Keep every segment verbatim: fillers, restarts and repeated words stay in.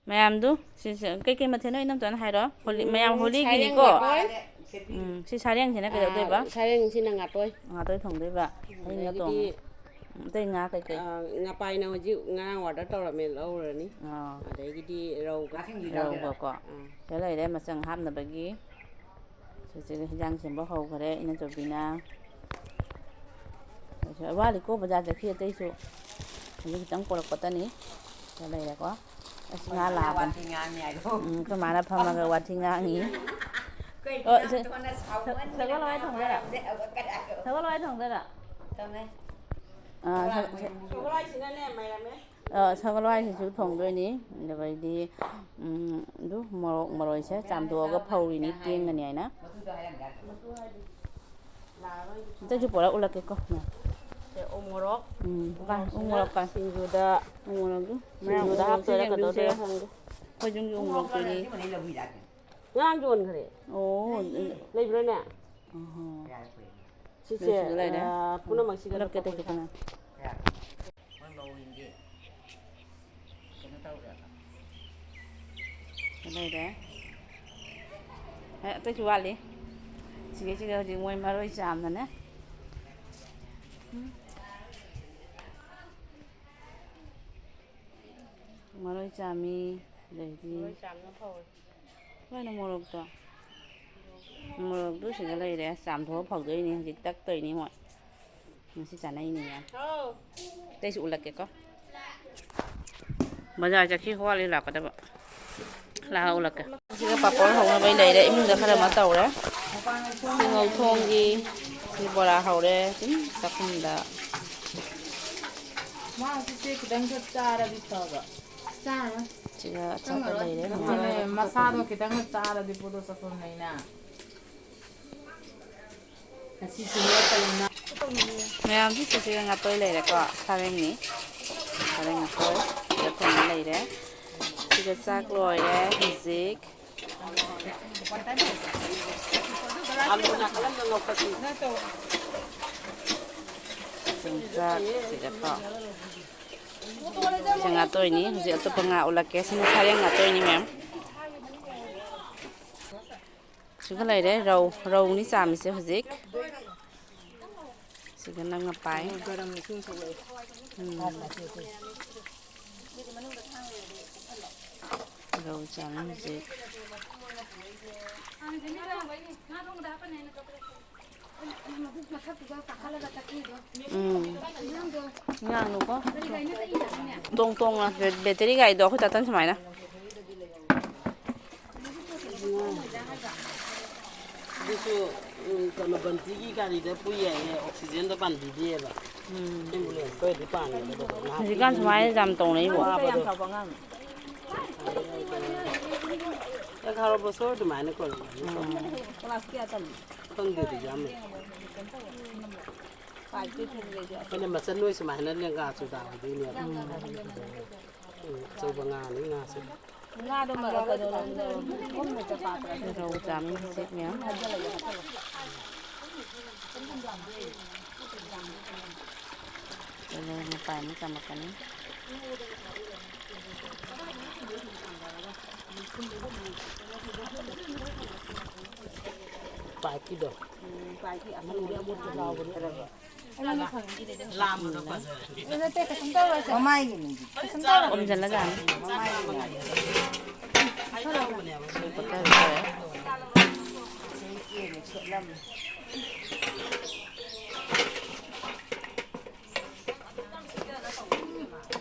ꯃꯌꯥꯝꯗꯨ ꯁꯤꯁꯦ ꯀꯩꯀꯩ ꯃꯊꯦꯜꯅꯣ? ꯏꯅꯝꯇꯣꯟꯅ ꯍꯥꯏꯔꯣ꯫ ꯍꯣꯂꯤ-, ꯃꯌꯥꯝ ꯎꯝ, ꯁꯥꯔꯦꯡ ꯍꯣꯂꯤꯒꯤꯅꯤꯀꯣ꯫ ꯉꯥꯇꯣꯏ꯫ ꯎꯝ, ꯁꯤ ꯁꯥꯔꯦꯡꯁꯤꯅ ꯀꯩꯗꯧꯗꯣꯏꯕ? ꯑꯥ, ꯁꯥꯔꯦꯡꯁꯤꯅ ꯉꯥꯇꯣꯏ꯫ ꯉꯥꯇꯣꯏ ꯊꯣꯡꯗꯣꯏꯕ꯫ ꯍꯌꯦꯡ ꯑꯗꯒꯤꯗꯤ, ꯇꯣꯡꯉꯦ꯫ ꯎꯝ, ꯑꯇꯩ ꯉꯥ ꯀꯩꯀꯩ? ꯑꯥ, ꯉꯄꯥꯏꯅ ꯍꯧꯖꯤꯛ ꯉꯔꯥꯡ order ꯇꯧꯔꯝꯃꯦ, ꯂꯧꯔꯅꯤ꯫ ꯑꯥ꯫ ꯑꯗꯒꯤꯗꯤ ꯔꯧꯒ꯫ ꯔꯧꯒꯀꯣ꯫ ꯑꯥ꯫ ꯁꯤꯗ ꯂꯩꯔꯦ ꯃꯆꯪ ꯍꯥꯞꯅꯕꯒꯤ꯫ ꯁꯤꯁꯤꯒ ꯍꯤꯟꯖꯥꯡ ꯁꯦꯝꯕ ꯍꯧꯈꯔꯦ ꯏꯅꯝꯆꯧꯕꯤꯅ꯫ ꯋꯥꯠꯂꯤꯀꯣ ꯕꯖꯥꯔ ꯆꯠꯈꯤ ꯑꯇꯩꯁꯨ꯫ ꯍꯧꯖꯤꯛ ꯈꯤꯇꯪ ꯄꯣꯔꯛꯄꯇꯅꯤ꯫ ꯁꯤꯗ ꯂꯩꯔꯦꯀꯣ꯫ ꯑꯁ, ꯉꯥ ꯂꯥꯛꯑꯕꯅꯤ꯫ ꯋꯥꯊꯤ ꯉꯥꯡꯉꯤ ꯍꯥꯏꯗꯣ꯫ ꯎꯝ, ꯑꯩꯈꯣꯏ ꯃꯥꯅ ꯐꯝꯃꯒ ꯋꯥꯊꯤ ꯉꯥꯡꯉꯤ꯫ ꯀꯩ ꯑꯣ, ꯏꯟꯖꯥꯡ ꯁꯦ-, ꯊꯣꯡꯅ ꯁꯥꯎꯃꯟꯗꯅ ꯁꯒꯣꯜ ꯍꯋꯥꯏ ꯊꯣꯡꯗꯣꯏꯔꯥ? ꯉꯥꯡꯉꯤꯁꯦ ꯍꯧꯒꯠꯀꯗꯥꯏꯗꯣ? ꯁꯒꯣꯜ ꯍꯋꯥꯏ ꯊꯣꯡꯗꯣꯏꯔꯥ? ꯊꯣꯡꯉꯦ꯫ ꯑꯥ, ꯁꯒꯣꯜ ꯍꯋꯥꯏ ꯁꯒ-, ꯊꯣꯡꯉꯦ꯫ ꯁꯒꯣꯜ ꯍꯋꯥꯏꯁꯤꯅꯅꯦ ꯃꯌꯥꯝ ꯑꯃ꯫ ꯑ, ꯁꯒꯣꯜ ꯍꯋꯥꯏꯁꯤꯁꯨ ꯊꯣꯡꯗꯣꯏꯅꯤ꯫ ꯑꯗꯨꯒꯩꯗꯤ, ꯎꯝ, ꯑꯗꯨ ꯃꯣꯔꯣꯛ, ꯃꯔꯣꯏꯁꯦ ꯆꯥꯝꯊꯣꯛꯑꯒ ꯐꯧꯔꯤꯅꯤ ꯀꯦꯡꯒꯅꯤ ꯍꯥꯏꯅ꯫ ꯑꯇꯩꯁꯨ ꯄꯨꯔꯛ ꯎꯂꯛꯀꯦꯀꯣ꯫ ꯁꯦ, ꯎ ꯃꯣꯔꯣꯛ꯫ ꯎꯝ, ꯀꯥꯏ, ꯎ ꯃꯣꯔꯣꯛ ꯀꯥꯏ꯫ ꯁꯤꯡꯖꯨꯗ ꯎ ꯃꯣꯔꯣꯛꯇꯨ꯫ ꯁꯤꯡꯖꯨꯗ ꯁꯤꯡꯖꯨꯗ ꯍꯥꯞꯇꯣꯏꯔꯥ ꯌꯦꯡꯗꯣꯏꯁꯦ꯫ ꯀꯩꯗꯧꯗꯣꯏꯅꯣ ꯈꯪꯗꯦ꯫ ꯑꯩꯈꯣꯏ ꯌꯨꯝꯒꯤ ꯎ ꯃꯣꯔꯣꯛꯇꯨꯗꯤ꯫ ꯉꯔꯥꯡ ꯌꯣꯟꯈ꯭ꯔꯦ꯫ ꯑꯣ, ꯂꯩꯕ꯭ꯔꯥꯅꯦ? ꯑꯣꯍꯣ꯫ ꯁꯤꯁꯦ, ꯂꯣꯏꯁꯤꯜꯂ ꯂꯩꯔꯦ꯫ ꯑ, ꯄꯨꯝꯅꯃꯛꯁꯤꯒ ꯄꯨꯂꯞ ꯂꯨꯄꯥ ꯀꯦꯠꯇ ꯀꯨꯟꯊ꯭ꯔꯥ꯫ ꯆꯠꯄꯅꯦ꯫ ꯃꯣꯏ ꯃꯧꯁꯤꯡꯗꯤ ꯀꯩꯅꯣ ꯇꯧꯔꯦꯕ꯫ ꯂꯩꯔꯦ꯫ ꯑꯦ, ꯑꯇꯩꯁꯨ ꯋꯥꯠꯂꯤ꯫ ꯁꯤꯒꯩꯁꯤꯒ ꯍꯧꯖꯤꯛ ꯃꯣꯏ ꯃꯔꯣꯏ ꯆꯥꯝꯕꯅꯦ꯫ ꯎꯝ꯫ ꯃꯔꯣꯏ ꯆꯥꯝꯃꯤ, ꯑꯗꯩꯗꯤ ꯃꯔꯣꯏ ꯆꯥꯝꯅ ꯐꯧꯔꯦ꯫ ꯂꯣꯏꯅ ꯃꯣꯔꯣꯛꯇꯣ꯫ ꯃꯣꯔꯣꯛꯇꯨ ꯁꯤꯗ ꯂꯩꯔꯦ꯫ ꯆꯥꯝꯊꯣꯛꯑ ꯐꯧꯗꯣꯏꯅꯤ꯫ ꯍꯧꯖꯤꯛ ꯇꯛꯇꯣꯏꯅꯤ ꯃꯣꯏ꯫ ꯉꯁꯤ ꯆꯥꯅꯩꯅꯦ ꯌꯥꯝ꯫ ꯍꯥꯎ꯫ ꯑꯇꯩꯁꯨ ꯎꯠꯂꯛꯀꯦꯀꯣ꯫ ꯕꯖꯥꯔ ꯆꯠꯈꯤ ꯋꯥꯠꯂꯤ ꯂꯥꯛꯀꯗꯕ꯫ ꯂꯥꯛꯑ ꯎꯠꯂꯛꯀꯦ꯫ ꯁꯤꯒ ꯄꯥꯄꯣꯔ ꯍꯧꯅꯕꯩ ꯂꯩꯔꯦ꯫ ꯏꯃꯨꯡꯗ ꯈꯔ ꯑꯃ ꯇꯧꯔꯦ꯫ ꯁꯤ ꯉꯧꯊꯣꯡꯒꯤ꯫ ꯁꯤ ꯕꯣꯔꯥ ꯍꯧꯔꯦ꯫ ꯁꯨꯝ ꯆꯥꯛꯈꯨꯝꯗ꯫ ꯃꯥ ꯁꯤꯁꯦ ꯈꯤꯇꯪ ꯈꯛ ꯆꯥꯔꯗꯤ ꯐꯕ꯫ ꯆꯥꯔꯣꯏ꯫ ꯁꯤꯒ ꯑꯆꯥꯄꯣꯠ ꯂꯩꯔꯦ꯫ ꯑꯗꯨꯅꯦ, ꯃꯁꯥꯗꯣ ꯈꯤꯇꯪ ꯆꯥꯔꯗꯤ ꯄꯣꯠꯇꯣ ꯆꯠꯐꯝ ꯂꯩꯅ꯫ ꯉꯁꯤ ꯁꯤꯡꯉꯛꯄꯅꯤꯅ꯫ ꯃꯌꯥꯝꯁꯤ ꯆꯤꯆꯦꯒ ꯉꯥꯇꯣꯏ ꯂꯩꯔꯦꯀꯣ꯫ ꯁꯥꯔꯦꯡꯅꯤ꯫ ꯁꯥꯔꯦꯡ ꯉꯥꯇꯣꯏ꯫ ꯁꯤꯗ ꯊꯣꯡꯕ ꯂꯩꯔꯦ꯫ ꯁꯤꯗ ꯆꯥꯛ ꯂꯣꯏꯔꯦ ꯍꯧꯖꯤꯛ꯫ ꯑꯂꯨ ꯅꯥꯀꯜ ꯑꯃꯗ ꯂꯧꯈꯠꯁꯤ꯫ ꯆꯦꯡ ꯆꯥꯛ ꯁꯤꯗꯀꯣ꯫ ꯁꯤ ꯉꯥ ꯇꯣꯏꯅꯤ꯫ ꯍꯧꯖꯤꯛ ꯑꯇꯣꯞꯄ ꯉꯥ ꯎꯠꯂꯛꯀꯦ꯫ ꯁꯤꯅ ꯁꯥꯔꯦꯡ ꯉꯥ ꯇꯣꯏꯅꯤ, ꯃꯌꯥꯝ꯫ ꯁꯤꯒ ꯂꯩꯔꯦ꯫ ꯔꯧ, ꯔꯧꯅꯤ ꯆꯥꯝꯃꯤꯁꯦ ꯍꯧꯖꯤꯛ꯫ ꯁꯤꯒ ꯅꯪꯅ ꯄꯥꯏ꯫ ꯎꯝ꯫ ꯔꯧ ꯆꯥꯝꯃꯤ ꯍꯧꯖꯤꯛ꯫ ꯎꯝ꯫ ꯉꯥꯡꯅꯨꯀꯣ꯫ ꯇꯣꯡ ꯇꯣꯡꯅ ꯕꯦ-, ꯕꯦꯇꯔꯤ ꯒꯥꯔꯤꯗꯣ ꯑꯩꯈꯣꯏ ꯇꯥꯇꯟ ꯁꯨꯃꯥꯏꯅ꯫ ꯑꯗꯨꯁꯨ, ꯎꯝ, ꯀꯩꯅꯣ, ꯕꯟꯇꯤꯒꯤ ꯒꯥꯔꯤꯗ ꯄꯨ ꯌꯥꯏꯌꯦ, ꯑꯣꯛꯁꯤꯖꯦꯟꯗ ꯄꯥꯟꯕꯤꯗꯦꯕ꯫ ꯎꯝ꯫ ꯑꯦꯝꯕꯨꯂꯦꯟꯁ ꯑꯣꯏꯔꯗꯤ ꯄꯥꯟꯒꯗꯕ꯫ ꯉꯥꯏꯍꯥꯛꯀꯤ ꯍꯧꯖꯤꯛꯀꯥꯟ ꯁꯨꯃꯥꯏꯅ ꯌꯥꯝ ꯇꯧꯅꯩꯕꯣ꯫ ꯋꯥꯕꯗꯣ꯫ ꯈꯥꯔꯣ ꯕꯁꯣꯔ ꯑꯗꯨꯃꯥꯏꯅ ꯀꯧꯔꯝꯒꯅꯤ꯫ ꯎꯝ꯫ ꯈꯪꯗꯦ ꯑꯗꯨꯗꯤ ꯌꯥꯝꯅ꯫ ꯑꯩꯈꯣꯏꯅ ꯃꯆꯟ ꯅꯣꯏ ꯁꯨꯃꯥꯏꯅ ꯂꯦꯡꯒꯥ ꯆꯨꯗꯥ ꯑꯣꯏꯗꯣꯏꯅꯦꯕ꯫ ꯎꯝ꯫ ꯎꯝ, ꯑꯆꯧꯕ ꯉꯥꯅꯤ ꯉꯥꯁꯦ꯫ ꯉꯥꯗꯣ ꯃ-, ꯀꯩꯅꯣ, ꯀꯨꯝꯅ ꯆꯠꯄ ꯔꯧ ꯆꯥꯝꯃꯤ ꯍꯧꯖꯤꯛ ꯃꯌꯥꯝ꯫ ꯇꯤꯜꯍꯧ ꯃꯄꯥꯏ ꯑꯃ ꯆꯥꯝꯃꯛꯀꯅꯤ꯫ ꯄꯥꯏꯞꯀꯤꯗꯣ꯫ ꯎꯝ, ꯄꯥꯏꯞꯀꯤ ꯑꯁꯪꯕꯗꯣ ꯑꯃꯣꯠꯄ ꯌꯥꯎꯕꯅꯦ꯫ ꯂꯥꯝꯕꯗꯣ ꯐꯖꯔꯦ꯫ ꯃꯃꯥꯏꯒꯤꯅꯤ꯫ ꯀꯣꯝꯖꯜꯂꯖꯥꯠꯅꯤ꯫ ꯍꯩꯅꯧꯅꯦꯕ꯫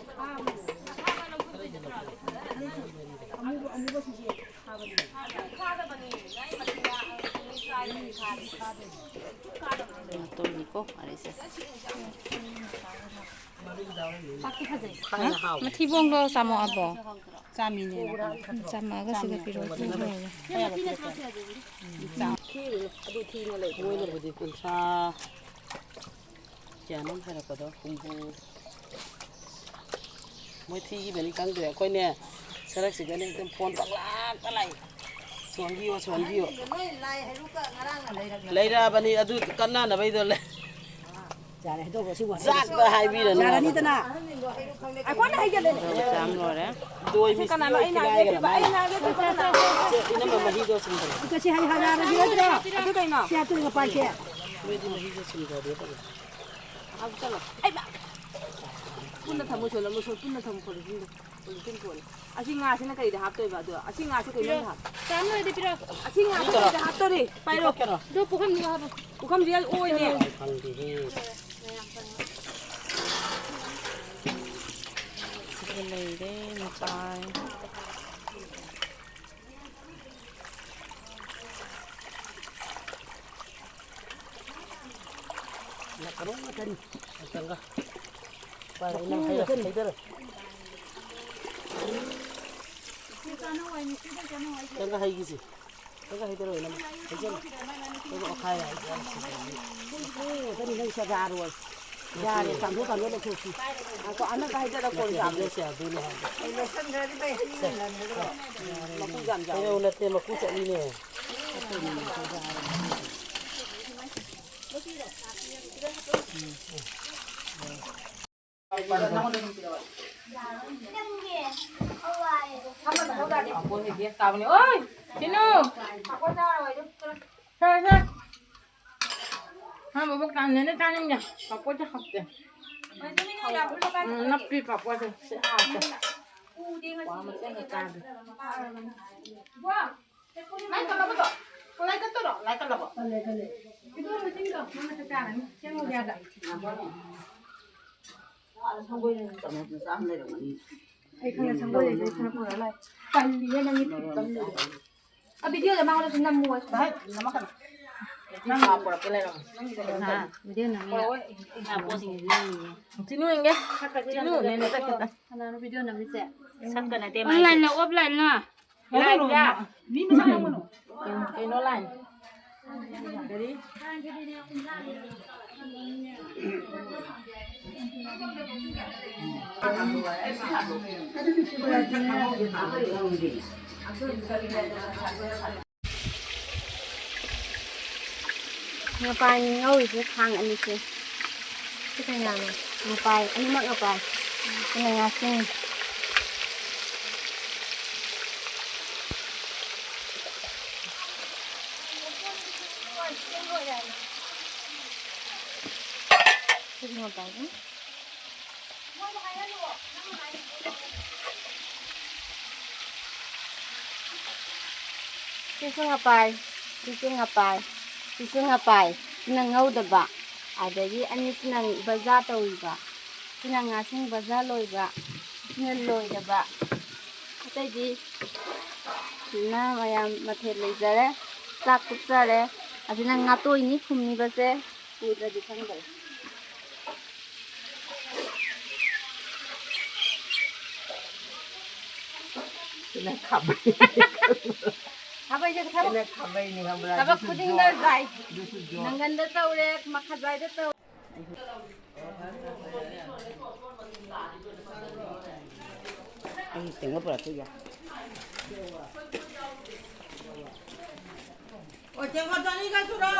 ꯉꯥꯇꯣꯟꯅꯤꯀꯣ ꯑꯔꯩꯁꯦ꯫ ꯊꯥꯏꯅ ꯍꯥꯎꯕꯅꯦ꯫ ꯃꯊꯤꯕꯣꯡꯗꯣ ꯆꯥꯝꯃꯛꯑꯕꯣ? ꯆꯥꯝꯃꯤꯅꯦ꯫ ꯎꯝ, ꯆꯥꯝꯃꯛꯑꯒ ꯁꯤꯗ ꯄꯤꯔꯛꯑꯣ꯫ ꯃꯣꯏꯅꯕꯨꯗꯤ ꯀꯨꯟꯊ꯭ꯔꯥ, ꯀꯌꯥꯅꯣꯝ ꯍꯥꯏꯔꯛꯄꯗꯣ, ꯍꯨꯝꯐꯨ꯫ ꯃꯣꯏ ꯊꯤꯈꯤꯕꯅꯤ ꯈꯪꯗ꯭ꯔꯦ꯫ ꯑꯩꯈꯣꯏꯅꯦ, ꯁꯔꯛꯁꯤꯗꯅꯦ ꯑꯗꯨꯝ ꯐꯣꯟ ꯄꯪꯂꯥꯛꯇ ꯂꯥꯛꯏ꯫ ꯁꯣꯟꯕꯤꯌꯣ, ꯁꯣꯟꯕꯤꯌꯣ꯫ ꯅꯣꯏ ꯂꯥꯏ ꯍꯩꯔꯨꯛꯀ ꯉꯔꯥꯡꯅ ꯂꯩꯔꯛꯅꯕ꯫ ꯂꯩꯔꯛꯑꯕꯅꯤ, ꯑꯗꯨ ꯀꯠꯅꯅꯕꯩꯗꯣ ꯂꯩ꯫ ꯌꯥꯔꯦ, ꯍꯩꯗꯣꯛꯈ꯭ꯔꯣ, ꯁꯤ ꯋꯥꯁꯦ꯫ ꯖꯥꯠꯇ ꯍꯥꯏꯕꯤꯔꯅꯨ꯫ ꯌꯥꯔꯅꯤꯗꯅ꯫ ꯑꯩꯈꯣꯏꯅ ꯍꯩꯒꯠꯂꯦ꯫ ꯆꯥꯝ ꯂꯣꯏꯔꯦ꯫ ꯂꯣꯏ ꯁꯤ ꯀꯅꯥꯅꯣ? ꯑꯩꯅ ꯍꯥꯏꯒꯦ ꯄꯤꯕ, ꯑꯩꯅ ꯍꯥꯏꯒꯦ ꯄꯤꯕ ꯀꯅꯥꯅꯣ? ꯁꯦ, ꯏꯅꯝꯃ ꯃꯍꯤꯗꯣ ꯁꯨꯝ ꯇꯧ꯫ ꯁꯤ ꯍꯩ ꯍꯥꯟꯅ ꯍꯥꯟꯅ ꯄꯤꯔꯗ꯭ꯔꯣ? ꯑꯗꯨ ꯀꯩꯅꯣ? ꯁꯤ ꯍꯥꯞꯇꯣꯏꯅꯦ, ꯄꯥꯟꯁꯦ꯫ ꯅꯣꯏꯗꯤ ꯃꯍꯤꯗꯣ ꯁꯨꯝ ꯇꯧꯗꯦ ꯇꯧꯕ꯫ ꯑꯗꯨ ꯆꯠꯂꯣ꯫ ꯑꯩꯃ! ꯄꯨꯟꯅ ꯊꯝꯃꯣ, ꯁꯣꯝꯗ, ꯃꯣꯏ ꯁꯣꯝ ꯄꯨꯟꯅ ꯊꯝꯃꯣ, ꯄꯣꯂꯤꯊꯤꯟꯗꯣ꯫ ꯄꯣꯂꯤꯊꯤꯟ ꯄꯨꯔꯛꯑꯣ꯫ ꯑꯁꯤ ꯉꯥꯁꯤꯅ ꯀꯩꯗ ꯍꯥꯞꯇꯣꯏꯕ ꯑꯗꯣ? ꯑꯁꯤ ꯉꯥꯁꯤ ꯀꯩꯗ ꯍꯥꯞ-, ꯆꯥꯝ ꯂꯣꯏꯔꯗꯤ ꯄꯤꯔꯛꯑꯣ꯫ ꯑꯁꯤ ꯉꯥꯁꯤ ꯀꯩꯗ ꯍꯥꯞꯇꯣꯔꯤ? ꯄꯥꯏꯔꯣ꯫ ꯄꯤꯊꯣꯛꯀꯦꯔꯣ? ꯑꯗꯨ ꯄꯨꯈꯝꯗꯨꯗ ꯍꯥꯞꯄꯣ꯫ ꯄꯨꯈꯝꯁꯤ ꯌꯥꯝ ꯑꯣꯏꯅꯦ꯫ ꯈꯪꯗꯦꯍꯦ꯫ ꯁꯤꯗ ꯂꯩꯔꯦ, ꯃꯆꯥ꯫ ꯂꯥꯛꯀꯅꯨ ꯉꯥꯛꯇꯅꯤ꯫ ꯉꯥꯛꯇꯪꯒ꯫ ꯄꯥꯏꯔꯣ, ꯏꯅꯝ, ꯍꯩꯔꯣ, ꯍꯩꯔꯣ꯫ ꯈꯤꯇꯪꯒ ꯍꯩꯒꯤꯁꯤ꯫ ꯈꯤꯇꯪꯒ ꯍꯩꯗꯔꯣ, ꯏꯅꯝ꯫ ꯍꯩꯖꯜꯂꯣ꯫ ꯈꯤꯇꯪꯒ ꯑꯣꯠꯈꯥꯏꯔꯣ, ꯍꯩꯖꯜꯂꯣ꯫ ꯉꯥꯛꯇꯅꯤ ꯅꯪ ꯆꯥꯔꯣꯏ꯫ ꯌꯥꯔꯦ, ꯇꯥꯟꯊꯣꯛ, ꯇꯥꯟꯊꯣꯛ ꯂꯧꯊꯣꯛꯁꯤ꯫ ꯉꯥꯏꯈꯣ, ꯑꯃꯒ ꯍꯩꯗꯔꯣ, ꯀꯣꯟ ꯅꯠꯇꯦ, ꯆꯥꯝꯃ꯫ ꯍꯩꯗꯔꯁꯦ ꯑꯗꯨꯅꯦ ꯍꯥꯏꯁꯦ꯫ ꯑꯩ ꯂꯣꯏꯁꯟꯈ꯭ꯔꯗꯤ ꯐꯩ, ꯍꯩꯅꯤꯡꯉꯥꯏ ꯅꯪꯗ꯭ꯔꯣ? ꯍꯩꯅꯧ ꯅꯠꯇꯦ, ꯃꯀꯨ ꯆꯠꯂꯤꯅꯦ꯫ ꯑꯣꯏ, ꯁꯤꯅꯨ꯫ ꯁꯦ, ꯁꯦ꯫ ꯍꯥ, ꯕꯣꯕꯣꯛ ꯇꯥꯟꯅꯅꯦ ꯆꯥꯅꯤꯡꯗꯦ꯫ ꯄꯥꯐꯣꯔꯁꯦ ꯍꯥꯎꯇꯦ꯫ ꯎꯝ, ꯅꯞꯄꯤ ꯄꯥꯐꯣꯔꯁꯦ꯫ ꯁꯤ ꯍꯥꯎꯇꯦ꯫ ꯀ꯭ꯋꯥ ꯃꯆꯦꯠ ꯑꯃ ꯆꯥꯒꯦ꯫ ꯂꯥꯏ ꯀꯠꯇꯣꯏꯔꯣ? ꯂꯥꯏ ꯀꯠꯂꯕꯣ? ꯑꯩ ꯈꯪꯉꯦ, ꯁꯪꯒꯣꯏ ꯂꯩꯕꯩ ꯈꯔ ꯄꯨꯔꯛꯑꯣ ꯂꯥꯛꯑꯦ꯫ ꯇꯜꯂꯤꯌꯦ, ꯅꯪꯒꯤ ꯐꯤꯕꯝꯗꯨꯗꯤ꯫ ꯑ, video ꯗ ꯃꯥꯉꯣꯟꯗꯁꯨ ꯅꯝꯃꯨ ꯍꯥꯏꯁꯤꯅ꯫ ꯍꯦꯛ ꯅꯝꯃꯛꯀꯅꯨ꯫ ꯅꯪ ꯄꯨꯔꯛꯀꯦ ꯂꯩꯔꯝꯃꯣ꯫ ꯍꯥ, video ꯅꯝꯃꯤ꯫ ꯄꯣꯠꯁꯤꯡꯁꯦ ꯌꯦꯡꯉꯤꯅꯦ꯫ ꯆꯤꯅꯨ ꯌꯦꯡꯒꯦ꯫ ꯆꯤꯅꯨ, ꯅꯦꯅꯦ ꯆꯠꯈꯤꯇ꯫ ꯀꯅꯥꯅꯣ video ꯅꯝꯃꯤꯁꯦ? ꯁꯛꯀ ꯅꯠꯇꯦ ꯃꯥꯏꯁꯦ꯫ Online ꯂꯣ, offline ꯂꯣ? Live ꯗ꯫ ꯃꯤ ꯃꯁꯛ ꯈꯪꯕꯅꯣ? ꯀꯩꯅꯣ line? ꯀꯔꯤ? ꯃꯄꯥꯟ ꯉꯧꯔꯤꯁꯦ ꯈꯥꯡ ꯑꯅꯤꯁꯦ꯫ ꯁꯤ ꯀꯩꯅꯥꯅꯣ? ꯉꯄꯥꯏ, ꯑꯅꯤꯃꯛ ꯉꯄꯥꯏ꯫ ꯁꯤꯅ ꯉꯥꯁꯤꯡ꯫ ꯁꯤꯁꯨ ꯉꯄꯥꯏ꯫ ꯁꯤꯁꯨ ꯉꯄꯥꯏ, ꯁꯤꯁꯨ ꯉꯄꯥꯏ, ꯁꯤꯁꯨ ꯉꯄꯥꯏ꯫ ꯁꯤꯅ ꯉꯧꯗꯕ꯫ ꯑꯗꯒꯤ ꯑꯅꯤꯁꯤꯅ ꯕꯖꯥ ꯇꯧꯔꯤꯕ꯫ ꯁꯤꯅ ꯉꯥꯁꯤꯡ ꯕꯖꯥ ꯂꯣꯏꯕ꯫ ꯁꯤꯅ ꯂꯣꯏꯗꯕ꯫ ꯑꯇꯩꯗꯤ ꯁꯤꯅ ꯃꯌꯥꯝ ꯃꯊꯦꯜ ꯂꯩꯖꯔꯦ꯫ ꯆꯥꯛ ꯀꯨꯞꯆꯔꯦ꯫ ꯑꯁꯤꯅ ꯉꯥꯇꯣꯏꯅꯤ ꯈꯨꯝꯃꯤꯕꯁꯦ꯫ ꯎꯗ꯭ꯔꯗꯤ ꯈꯪꯗ꯭ꯔꯦ꯫ ꯁꯤꯅ ꯈꯥꯕꯩ꯫ ꯈꯥꯕꯩꯁꯦ ꯊꯕꯛ, ꯁꯤꯅ ꯈꯥꯕꯩꯅꯤ ꯈꯪꯕ꯭ꯔꯥ? ꯊꯕꯛ ꯑꯗꯨꯁꯨ ꯈꯨꯗꯤꯡꯗ ꯖꯣ-, ꯖꯥꯏ꯫ ꯑꯗꯨꯁꯨ ꯖꯣ-, ꯅꯪꯒꯟꯗ ꯇꯧꯔꯦ, ꯃꯈꯥꯖꯥꯏꯗ ꯇꯧꯔꯦ꯫ ꯑꯩ ꯇꯦꯡꯉꯣꯠ ꯄꯨꯔꯛꯇꯣꯏꯒꯦ꯫ ꯑꯣ, ꯇꯦꯡꯀꯣꯠ ꯑꯅꯤꯒ ꯁꯨꯔꯣ꯫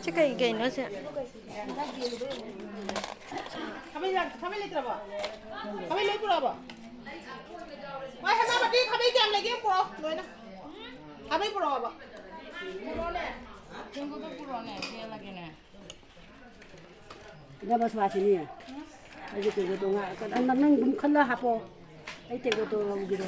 ꯁꯤ ꯀꯩ ꯀꯩꯅꯣ ꯁꯦ? ꯈꯥꯕꯩ ꯂꯩ-, ꯈꯥꯕꯩ ꯂꯩꯇ꯭ꯔꯕꯣ? ꯈꯥꯕꯩ ꯂꯣꯏ ꯄꯨꯔꯛꯑꯕꯣ? ꯍꯣꯏ, ꯍꯦꯃꯥꯄꯇꯤ, ꯈꯥꯕꯩ ꯀꯌꯥꯝ ꯂꯩꯒꯦ? ꯄꯨꯔꯛꯑꯣ, ꯂꯣꯏꯅ꯫ ꯈꯥꯕꯩ ꯄꯨꯔꯛꯑꯣꯕ꯫ ꯄꯨꯔꯛꯑꯣꯅꯦ꯫ ꯇꯦꯡꯀꯣꯠꯇꯣ ꯄꯨꯔꯛꯑꯣꯅꯦ, ꯄꯦꯜꯂꯒꯦꯅꯦ꯫ ꯏꯅꯝꯃ ꯁꯨꯕꯥꯁꯤꯅꯤ꯫ ꯑꯩꯒꯤ ꯇꯦꯡꯀꯣꯠꯇꯣ ꯉꯥ-, ꯅꯪ, ꯅꯪ ꯑꯗꯨꯝ ꯈꯜꯂ ꯍꯥꯞꯄꯣ꯫ ꯑꯩ ꯇꯦꯡꯀꯣꯠꯇꯣ ꯂꯧꯒꯦꯔꯣ?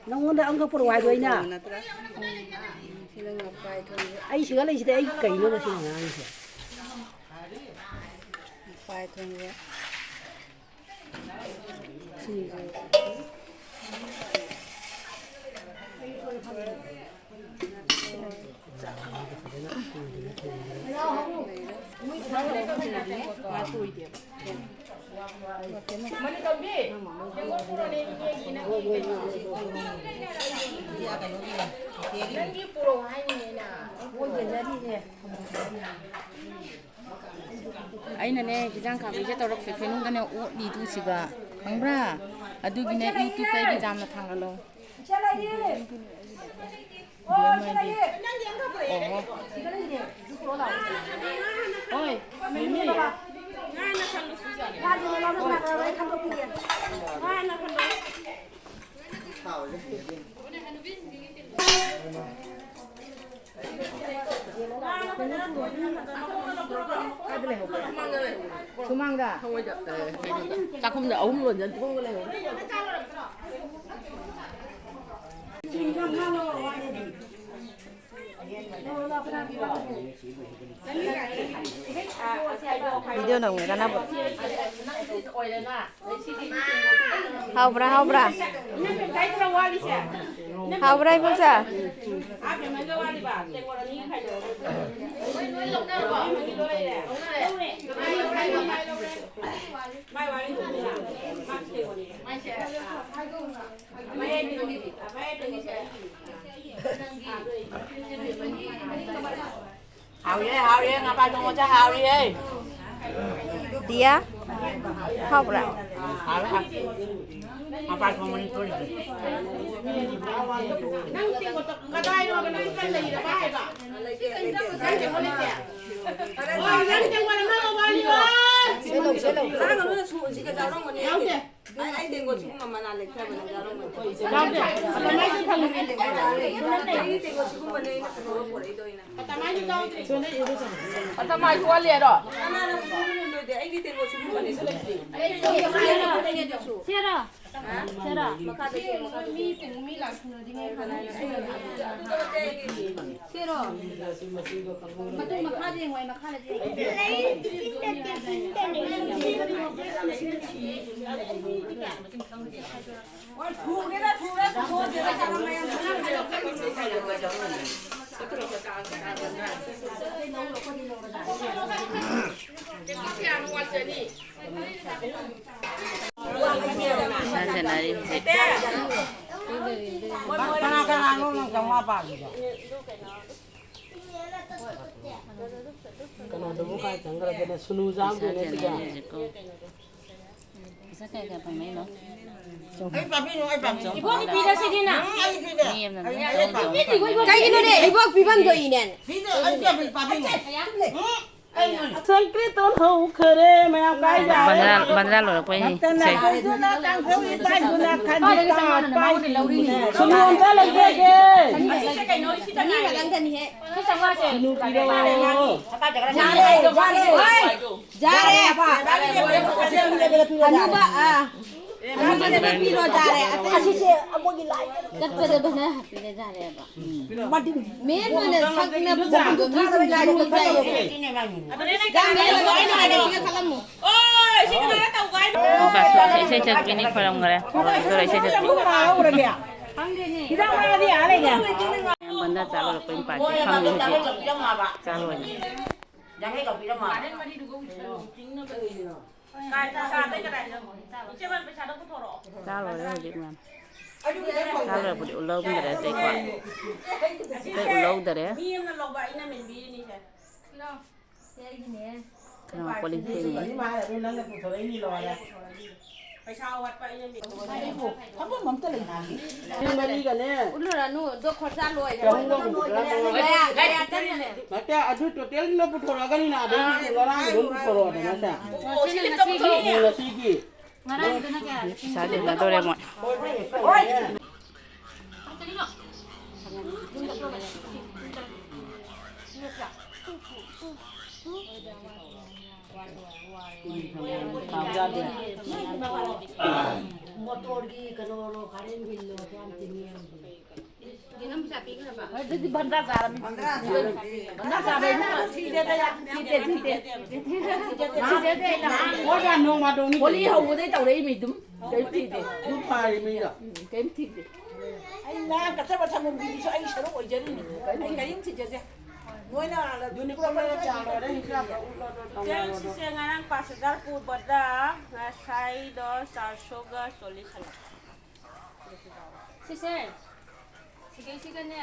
ꯅꯪꯉꯣꯟꯗ ꯑꯃꯈꯛ ꯄꯨꯔꯛꯑꯣ ꯍꯥꯏꯗꯣ ꯑꯩꯅ? ꯅꯠꯇ꯭ꯔꯥ? ꯎꯝ, ꯁꯤꯅ ꯉꯄꯥꯏ ꯊꯣꯡꯕ꯫ ꯑꯩ ꯁꯤꯒ ꯂꯩꯁꯤꯗꯤ ꯑꯩ ꯀꯩꯅꯣꯕ ꯁꯤꯅ ꯉꯥꯡꯉꯤꯁꯦ? ꯉꯄꯥꯏ ꯊꯣꯡꯕ꯫ ꯁꯤꯡꯖꯨ꯫ ꯑꯩꯅꯅꯦ, ꯍꯤꯟꯖꯥꯡ ꯈꯥꯕꯩꯁꯦ ꯇꯧꯔꯛꯇꯦ, ꯀꯩꯅꯣꯗꯅꯦ ꯑꯣꯠꯂꯤꯗꯨ ꯁꯤꯒ, ꯈꯪꯕ꯭ꯔꯥ? ꯑꯗꯨꯒꯤꯅꯦ YouTube-ꯇꯒꯤ ꯌꯥꯝꯅ ꯊꯥꯡꯒꯠꯂꯣ꯫ ꯑꯣꯍꯣ꯫ ꯍꯣꯏ, ꯃꯤꯃꯤ꯫ ꯁꯨꯃꯥꯡꯗ꯫ ꯆꯥꯛꯈꯨꯝꯗ ꯑꯍꯨꯝ ꯂꯣꯟꯖꯟ ꯊꯣꯡꯒ ꯂꯩꯍꯧꯔꯦ꯫ Video ꯅꯝꯒꯦ ꯀꯥꯟꯅꯕ꯫ ꯍꯥꯎꯕ꯭ꯔꯥ, ꯍꯥꯎꯕ꯭ꯔꯥ? ꯍꯥꯎꯕ꯭ꯔꯥ, ꯏꯕꯣꯛꯁꯦ? ꯍꯥꯎꯔꯦ, ꯍꯥꯎꯔꯦ, ꯉꯥ ꯄꯥ ꯊꯣꯡꯕꯁꯦ ꯍꯥꯎꯔꯤꯍꯦ꯫ ꯗꯤꯌꯥ, ꯍꯥꯎꯕ꯭ꯔꯥ? ꯍꯥꯎꯔꯦ, ꯍꯥꯎꯔꯦ꯫ ꯉꯥ ꯄꯥ ꯊꯣꯡꯕꯅꯤ ꯇꯣꯏꯁꯦ꯫ ꯁꯦꯂꯧ, ꯁꯦꯂꯧ꯫ ꯌꯥꯎꯗꯦ꯫ ꯑꯩ, ꯑꯩ ꯇꯦꯡꯀꯣꯠ ꯁꯤꯒꯨꯝꯕ ꯃꯅꯥ ꯂꯩꯈ꯭ꯔꯕꯅꯦ, ꯌꯥꯎꯔꯝꯒꯅꯤ꯫ ꯌꯥꯎꯗꯦ꯫ ꯑꯇꯃꯥꯏꯗꯤ ꯊꯝꯃꯤ꯫ ꯑꯩꯒꯤ ꯇꯦꯡꯀꯣꯠ ꯁꯤꯒꯨꯝꯕꯅꯦ ꯑꯩꯅ ꯄꯨꯊꯣꯛꯑ ꯄꯨꯔꯛꯏꯗꯣ ꯑꯩꯅ꯫ ꯑꯇꯃꯥꯏꯗꯤ ꯌꯥꯎꯗ꯭ꯔꯤ꯫ ꯑꯇꯃꯥꯏ ꯋꯥꯠꯂꯤꯔꯣ? ꯀꯅꯥꯅ ꯄꯨꯊꯣꯛꯑꯝꯗꯣꯏꯗꯤ? ꯑꯩꯒꯤ ꯇꯦꯡꯀꯣꯠ ꯁꯤꯒꯨꯝꯕꯅꯦ꯫ ꯁꯦꯔꯥ꯫ ꯁꯦꯔꯥ꯫ ꯃꯈꯥꯗ ꯌꯦꯡꯉꯣ, ꯃꯈꯥꯗ ꯌꯦꯡꯉꯣ꯫ ꯃꯤ ꯇꯤꯡ-, ꯃꯤ ꯂꯥꯛꯁꯤꯟꯅꯗꯤ ꯃꯤ ꯐꯝꯃꯤ꯫ ꯁꯦꯔꯣ꯫ ꯃꯇꯨꯡ ꯃꯈꯥꯗ ꯌꯦꯡꯉꯣ, ꯑꯩ ꯃꯈꯥꯗ ꯌꯦꯡꯉꯣ꯫ ꯄꯩꯁꯥ ꯁꯦꯟꯅꯔꯤ ꯍꯧꯖꯤꯛ꯫ ꯀꯅꯥ ꯀꯅꯥꯅꯣ ꯅꯪ ꯆꯥꯝꯃꯉꯥ ꯄꯥꯝꯃꯤꯗꯣ? ꯀꯩꯅꯣꯗꯨꯕꯨ ꯀꯥꯏ ꯆꯪꯈ꯭ꯔꯒꯦꯅꯦ? ꯁꯨꯅꯨ ꯄꯩꯁꯥ ꯆꯥꯝꯗꯣꯏꯅꯦ ꯁꯤꯗ꯫ ꯁꯦꯟꯅꯔꯤ ꯍꯧꯖꯤꯛꯀꯣ꯫ ꯄꯩꯁꯥ ꯀꯌꯥ ꯀꯌꯥ ꯐꯪꯅꯩꯅꯣ? ꯑꯩ ꯄꯥꯕꯤꯅꯨ, ꯑꯩ ꯄꯥꯕꯤꯅꯨ꯫ ꯏꯕꯣꯛꯀꯤ ꯄꯤꯔꯁꯤꯗꯤꯅ꯫ ꯎꯝ, ꯑꯩ ꯄꯤꯔꯦ꯫ ꯃꯤ ꯑꯃꯅ ꯑꯩ, ꯅꯣꯏ ꯑꯩ ꯄꯥꯕꯤꯅꯨ꯫ ꯀꯩꯒꯤꯅꯣꯅꯦ? ꯏꯕꯣꯛ ꯄꯤꯐꯝ ꯊꯣꯛꯏꯅꯦ꯫ ꯄꯤꯔꯦ, ꯑꯩ ꯄꯥꯕꯤ-, ꯄꯥꯕꯤꯅꯨ꯫ ꯎꯝ, ꯑꯩ ꯁꯪꯀ꯭ꯔꯤꯇꯟ ꯍꯧꯈꯔꯦ, ꯃꯌꯥꯝ ꯀꯥꯏꯗ? ꯕꯟꯗ꯭ꯔꯥ, ꯕꯟꯗ꯭ꯔꯥ ꯂꯣꯏꯔꯛꯄꯩꯅꯦ꯫ ꯃꯇꯝꯅ ꯁꯦ꯫ ꯍꯥꯏꯗꯨꯅ ꯇꯥꯡꯈꯣꯏ ꯏꯄꯥ ꯏꯗꯨꯅ ꯈꯟꯕꯤ ꯀꯥꯏ ꯄꯥꯏꯗꯨꯅ꯫ ꯁꯨꯝ ꯌꯣꯟꯖ ꯂꯩꯖꯒꯦ꯫ ꯁꯤꯅꯨ ꯄꯤꯔꯛꯑꯣ꯫ ꯌꯥꯔꯦ, ꯌꯥꯔꯦ꯫ ꯍꯅꯨꯕ, ꯑꯥ꯫ ꯍꯅꯨꯕꯗ ꯄꯤꯔꯣ, ꯌꯥꯔꯦ꯫ ꯑꯇꯩ ꯑꯁꯤꯁꯦ ꯑꯃꯣꯏꯒꯤ ꯂꯥꯏ꯫ ꯆꯠꯄꯗ ꯐꯖꯅ ꯍꯥꯞꯄꯤꯔꯦ, ꯌꯥꯔꯦꯕ꯫ ꯃꯦꯟ ꯑꯣꯏꯅ ꯁꯛꯅꯕ ꯄꯣꯠꯇꯣ ꯃꯤꯁꯤꯡꯁꯦ ꯂꯨꯝꯖꯩꯌꯦꯕ꯫ ꯌꯥꯝ ꯃꯦꯟ ꯑꯣꯏꯅ ꯁꯛꯅꯕ ꯄꯣꯠꯇꯣ ꯈꯜꯂꯝꯃꯨ꯫ ꯕꯥꯁꯨ ꯏꯁꯩ ꯁꯛꯄꯤꯅꯤ ꯈꯣꯏꯔꯝꯈꯔꯦ꯫ ꯂꯣꯏꯔꯦ ꯏꯁꯩ ꯁꯛꯄꯤ꯫ ꯕꯟꯗꯥ ꯆꯥ ꯂꯣꯏꯔꯛꯄꯩ ꯃꯄꯥꯁꯦ ꯈꯪꯗꯦ ꯍꯧꯖꯤꯛ꯫ ꯆꯥ ꯂꯣꯏꯔꯦ꯫ ꯆꯥ ꯂꯣꯏꯔꯦ ꯍꯧꯖꯤꯛ ꯃꯌꯥꯝ꯫ ꯆꯥ ꯂꯣꯏꯔꯛꯄꯗꯤ ꯎꯠꯍꯧꯗꯔꯦ ꯑꯇꯩꯀꯣ꯫ ꯑꯇꯩ ꯎꯠꯍꯧꯗꯔꯦ꯫ ꯃꯤ ꯑꯃꯅ ꯂꯧꯕ, ꯑꯩꯅ ꯃꯦꯟꯕꯤꯔꯤꯅꯤꯁꯦ꯫ ꯀꯩꯅꯣ, ꯀꯣꯜ ꯂꯤꯛ ꯐꯦꯡꯉꯤ꯫ ꯄꯩꯁꯥ ꯑꯋꯥꯠꯄ ꯑꯩꯅ ꯃꯦꯟꯕꯤꯔꯤꯅꯤ꯫ ꯃꯔꯤꯒꯅꯦ꯫ ꯎꯠꯂꯨꯔꯅꯨ, ꯑꯗꯣ ꯈꯣꯔꯁꯥ ꯂꯣꯏꯈ꯭ꯔꯦ꯫ ꯆꯍꯨꯝꯒ ꯍꯨꯝꯐꯨꯇꯔꯥ ꯃꯉꯥ꯫ ꯀꯌꯥ, ꯀꯌꯥ ꯆꯪꯉꯤꯅꯦ? ꯅꯠꯇꯦ, ꯑꯗꯨ ꯇꯣꯇꯦꯜꯗꯨꯅ ꯄꯨꯊꯣꯔꯛꯑꯒꯅꯤꯅ, ꯑꯗꯩ ꯉꯔꯥꯡꯒꯤ ꯑꯗꯨꯝ ꯄꯨꯊꯣꯔꯛꯑꯣꯗꯅ ꯁꯦ꯫ ꯁꯤꯅ ꯉꯁꯤꯒꯤ꯫ ꯎꯝ, ꯉꯁꯤꯒꯤ꯫ ꯄꯩꯁꯥ ꯂꯦꯝꯅꯗꯧꯔꯦ ꯃꯣꯏ꯫ ꯃꯣꯇꯣꯔꯒꯤ ꯀꯩꯅꯣꯔꯣ, ꯀꯥꯔꯦꯟ ꯕꯤꯜꯂꯣ, ꯀꯌꯥꯝ ꯇꯤꯡꯉꯤ ꯌꯦꯡꯉꯨ꯫ ꯑꯗꯨꯗꯤ ꯚꯟꯗꯥ ꯆꯥꯔꯝꯅꯤ꯫ ꯚꯟꯗꯥ ꯆꯥꯔꯝꯅꯤ꯫ ꯚꯟꯗꯥ ꯆꯥꯕꯩ ꯊꯤꯗꯦꯗ, ꯌꯥꯝ ꯊꯤꯗꯦ, ꯊꯤꯗꯦ꯫ ꯊꯤꯗꯦꯗ ꯌꯥꯝ꯫ ꯍꯣꯏ, ꯅꯣꯡ ꯐꯥꯗꯣꯛꯅꯤ ꯍꯣꯂꯤ ꯀꯩꯅꯣ꯫ ꯍꯧꯕꯗꯩ ꯇꯧꯔꯛꯏ ꯃꯤꯗꯨꯝ꯫ ꯀꯩꯝ ꯊꯤꯗꯦ꯫ ꯑꯗꯨ ꯐꯔꯤꯃꯤꯗꯣ꯫ ꯎꯝ, ꯀꯩꯝ ꯊꯤꯗꯦ꯫ ꯑꯩ ꯉꯔꯥꯡ ꯀꯠꯆꯕ ꯁꯪꯒꯣꯝꯒꯤꯗꯨꯁꯨ ꯑꯩ ꯁꯔꯨꯛ ꯑꯣꯏꯖꯔꯤꯅꯤ꯫ ꯑꯩ ꯀꯔꯤꯝ ꯊꯤꯖꯗꯦ꯫ ꯅꯣꯏꯅ ꯑꯥꯗ ꯌꯨꯅꯤꯐꯣꯔꯝ ꯆꯥ ꯂꯣꯏꯔꯦ, ꯍꯤꯟꯖꯥꯡ ꯈꯔ ꯎꯠꯂꯣ, ꯑꯗꯣ ꯇꯧꯅꯔꯣ, ꯑꯗꯣ꯫ ꯁꯤꯁꯦ ꯉꯔꯥꯡ ꯄꯥꯁ ꯍꯖꯥꯔ ꯄꯨꯕꯗ ꯉꯁꯥꯏꯗꯣ ꯆꯥꯔꯁꯣꯒ ꯆꯣꯂꯤꯁ ꯍꯜꯂꯛꯄ꯫ ꯁꯤꯁꯦ, ꯁꯤꯒꯩꯁꯤꯒꯅꯦ,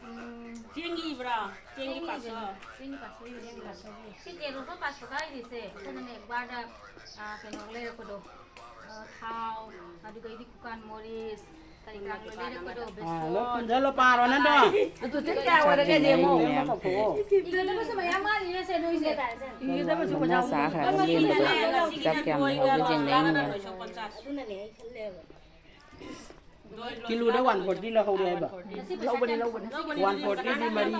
ꯎꯝ, ꯆꯦꯡꯒꯤ ꯏꯕ꯭ꯔꯥ? ꯆꯦꯡꯒꯤ ꯆꯦꯡꯒꯤ ꯄꯥꯁ꯫ ꯏꯕꯅꯦ꯫ ꯆꯦꯡꯒꯤ ꯄꯥꯁ ꯏꯕꯅꯦ꯫ ꯆꯦꯡꯒꯤ ꯄꯥꯁ꯫ ꯁꯤ ꯇꯦꯂꯣꯐ ꯄꯥꯁ ꯀꯥꯏꯔꯤꯁꯦ ꯑꯩꯈꯣꯏꯅꯅꯦ ꯕꯥꯔꯗ, ꯑꯥ, ꯀꯩꯅꯣ ꯂꯩꯔꯛꯄꯗꯣ꯫ ꯊꯥꯎ, ꯑꯗꯨꯒ ꯑꯩꯗꯤ ꯀꯨꯀꯥꯟ ꯃꯣꯔꯤꯁ, ꯀꯔꯤ ꯀꯔꯥ ꯂꯣꯏ ꯂꯩꯔꯛꯄꯗꯣ, ꯑꯥ, ꯂꯣꯏ ꯕꯦꯁꯣꯟ꯫ ꯄꯨꯟꯖꯜꯂꯣ, ꯄꯥꯔꯣ, ꯅꯪꯗꯣ꯫ ꯑꯗꯨ ꯇꯤꯟ ꯀꯌꯥ ꯑꯣꯏꯔꯒꯦ, ꯌꯦꯡꯉꯣ꯫ ꯃꯌꯥꯝ ꯇꯧꯊꯣꯛꯑꯣ꯫ ꯏꯗꯅꯕꯁꯨ ꯃꯌꯥꯝ ꯋꯥꯠꯂꯤꯅꯦ ꯁꯦ, ꯅꯣꯏꯁꯦ꯫ ꯏꯗꯅꯕꯁꯨ ꯃꯉꯥ ꯃꯌꯥꯝ ꯆꯥꯈ꯭ꯔꯒ ꯂꯦꯝꯕꯗꯣ ꯆꯥꯛ ꯀꯌꯥꯝ ꯂꯩꯍꯧꯒꯦ ꯌꯦꯡꯅꯩꯅꯦ꯫ ꯑꯗꯨꯅꯅꯦ ꯑꯩ ꯈꯜꯂꯦꯕ꯫ ꯀꯤꯂꯣꯗ one forty ꯂꯧꯍꯧꯔꯦ ꯍꯥꯏꯕ꯫ ꯂꯧꯕꯅꯤ, ꯂꯧꯕꯅꯤ꯫ One forty ꯗꯤ ꯃꯔꯤ꯫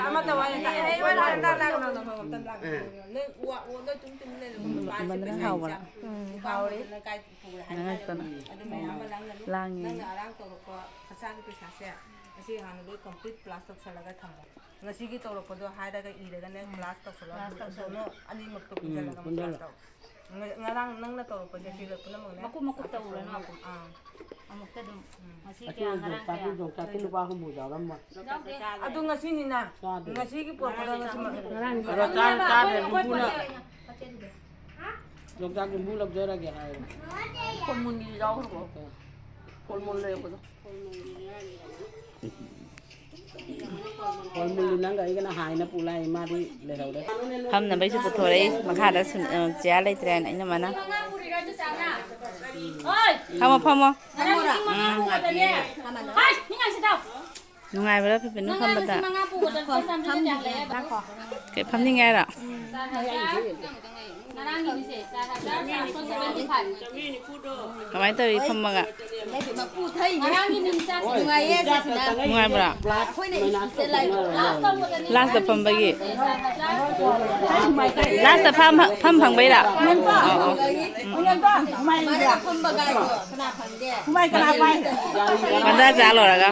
ꯑꯃꯠꯇ ꯋꯥꯠꯂꯦ꯫ ꯑꯩ, ꯑꯩ, ꯑꯩ, ꯂꯥꯛ, ꯂꯥꯛ, ꯂꯥꯛ, ꯂꯥꯛ, ꯂꯥꯛ, ꯂꯥꯛ, ꯂꯥꯛ, ꯂꯥꯛ꯫ ꯑꯥ꯫ ꯅꯣꯏ ꯋꯥ-, ꯑꯣ, ꯅꯣꯏ ꯇꯨꯝ ꯇꯨꯝ ꯂꯩꯔꯣ꯫ ꯎꯝ, ꯄꯥꯏꯁꯦ ꯃꯅꯝ ꯄꯩꯁꯥ ꯍꯥꯎꯕ꯭ꯔꯥ? ꯏꯆꯥ꯫ ꯎꯝ, ꯍꯥꯎꯔꯦ꯫ ꯅꯨꯄꯥ ꯑꯃꯗꯨꯅ ꯀꯥꯏ ꯄꯨꯈ꯭ꯔꯦ ꯍꯥꯏꯅ ꯉꯥꯡꯉꯛꯇꯅ꯫ ꯍꯥꯏꯔꯕꯅꯦ꯫ ꯑꯗꯨ ꯃꯌꯥꯝ ꯑꯃ ꯂꯥꯡꯒꯅꯨ꯫ ꯂꯥꯡꯉꯤ꯫ ꯅꯪꯅ ꯑꯔꯥꯡ ꯇꯧꯔꯛꯄ ꯈꯆꯥꯒꯤ ꯄꯩꯁꯥꯁꯦ ꯉꯁꯤ ꯍꯥꯟꯅ ꯂꯣꯏ complete plus ꯇꯧꯁꯜꯂꯒ ꯊꯝꯃꯣ꯫ ꯉꯁꯤꯒꯤ ꯇꯧꯔꯛꯄꯗꯣ ꯍꯥꯏꯔꯒ ꯏꯔꯒꯅꯦ, ꯎꯝ꯫ Plus ꯇꯧꯁꯜꯂꯣ꯫ Plus ꯑꯗꯨ ꯇꯧꯁꯜꯂꯣ꯫ ꯑꯅꯤꯃꯛꯇꯣ ꯎꯝ, ꯄꯨꯟꯁꯤꯜꯂꯒ ꯑꯃꯨꯛ ꯄꯨꯟꯁꯤꯜꯂꯣ꯫ Plus ꯇꯧ꯫ ꯉ-, ꯉꯔꯥꯡ ꯅꯪꯅ ꯇꯧꯔꯛꯄꯁꯦ ꯁꯤ ꯂꯣꯏ ꯄꯨꯝꯅꯃꯛꯅꯦ꯫ ꯃꯀꯨꯞ ꯃꯀꯨꯞ ꯇꯧꯔꯨꯔꯅꯨ꯫ ꯃꯀꯨꯞ, ꯑꯥ꯫ ꯑꯃꯨꯛꯇ ꯑꯗꯨꯝ꯫ ꯎꯝ꯫ ꯉꯁꯤ ꯑꯁꯤ ꯀꯌꯥ, ꯉꯔꯥꯡ ꯌꯣꯡꯆꯥꯛꯀꯤ, ꯀꯌꯥ? ꯌꯣꯡꯆꯥꯛꯀꯤ ꯂꯨꯄꯥ ꯍꯨꯝꯐꯨ ꯌꯥꯎꯔꯝꯃꯣꯏ꯫ ꯌꯥꯎꯗꯦ꯫ ꯑꯗꯨ ꯉꯁꯤꯅꯤꯅ꯫ ꯆꯥꯗꯦ꯫ ꯉꯁꯤꯒꯤ ꯄꯨꯔꯛꯄꯗꯣ ꯉꯁꯤ ꯃ-, ꯉꯔꯥꯡ ꯑꯗꯣ ꯆꯥꯗꯦ, ꯆꯥꯗꯦ, ꯌꯨꯝꯕꯨꯅ ꯌꯣꯡꯆꯥꯛ ꯌꯨꯝꯕꯨ ꯂꯧꯖꯔꯒꯦ ꯍꯥꯏꯌꯦ꯫ ꯈꯣꯜꯃꯨꯟꯒꯤꯁꯨ ꯌꯥꯎꯈ꯭ꯔꯕꯣ? ꯈꯣꯜꯃꯨꯟ ꯂꯩꯔꯛꯄꯗꯣ꯫ ꯍꯣꯏ, ꯃꯤꯂꯤ ꯅꯪꯒ ꯑꯩꯒꯅ ꯍꯥꯏꯅ ꯄꯨ ꯂꯥꯛꯏ, ꯃꯥꯗꯤ ꯂꯩꯍꯧꯔꯦ꯫ ꯐꯝꯅꯕꯩꯁꯨ ꯄꯨꯊꯣꯔꯛꯏ, ꯃꯈꯥꯗ ꯁꯨꯝ, ꯑ, ꯆꯤꯌꯥꯔ ꯂꯩꯇ꯭ꯔꯦꯅ ꯏꯅꯝꯃꯅ꯫ ꯐꯝꯃꯣ, ꯐꯝꯃꯣ꯫ ꯎꯝ꯫ ꯅꯨꯡꯉꯥꯏꯕ꯭ꯔꯥ ꯐꯤꯐꯤꯅꯨ ꯐꯝꯕꯗ? ꯀꯩ ꯐꯝꯅꯤꯡꯉꯦ ꯍꯥꯏꯔꯣ? ꯀꯃꯥꯏꯅ ꯇꯧꯔꯤ ꯐꯝꯃꯒ? ꯅꯨꯡꯉꯥꯏꯕ꯭ꯔꯥ? ꯂꯥꯁꯇ ꯐꯝꯕꯒꯤ? ꯂꯥꯁꯇ ꯐꯝ, ꯐꯝ ꯐꯪꯕꯩꯔꯥ? ꯑꯣ, ꯑꯣ꯫ ꯎꯝ, ꯎꯝ꯫ ꯃꯟꯗꯥ ꯆꯥ ꯂꯣꯏꯔꯒ꯫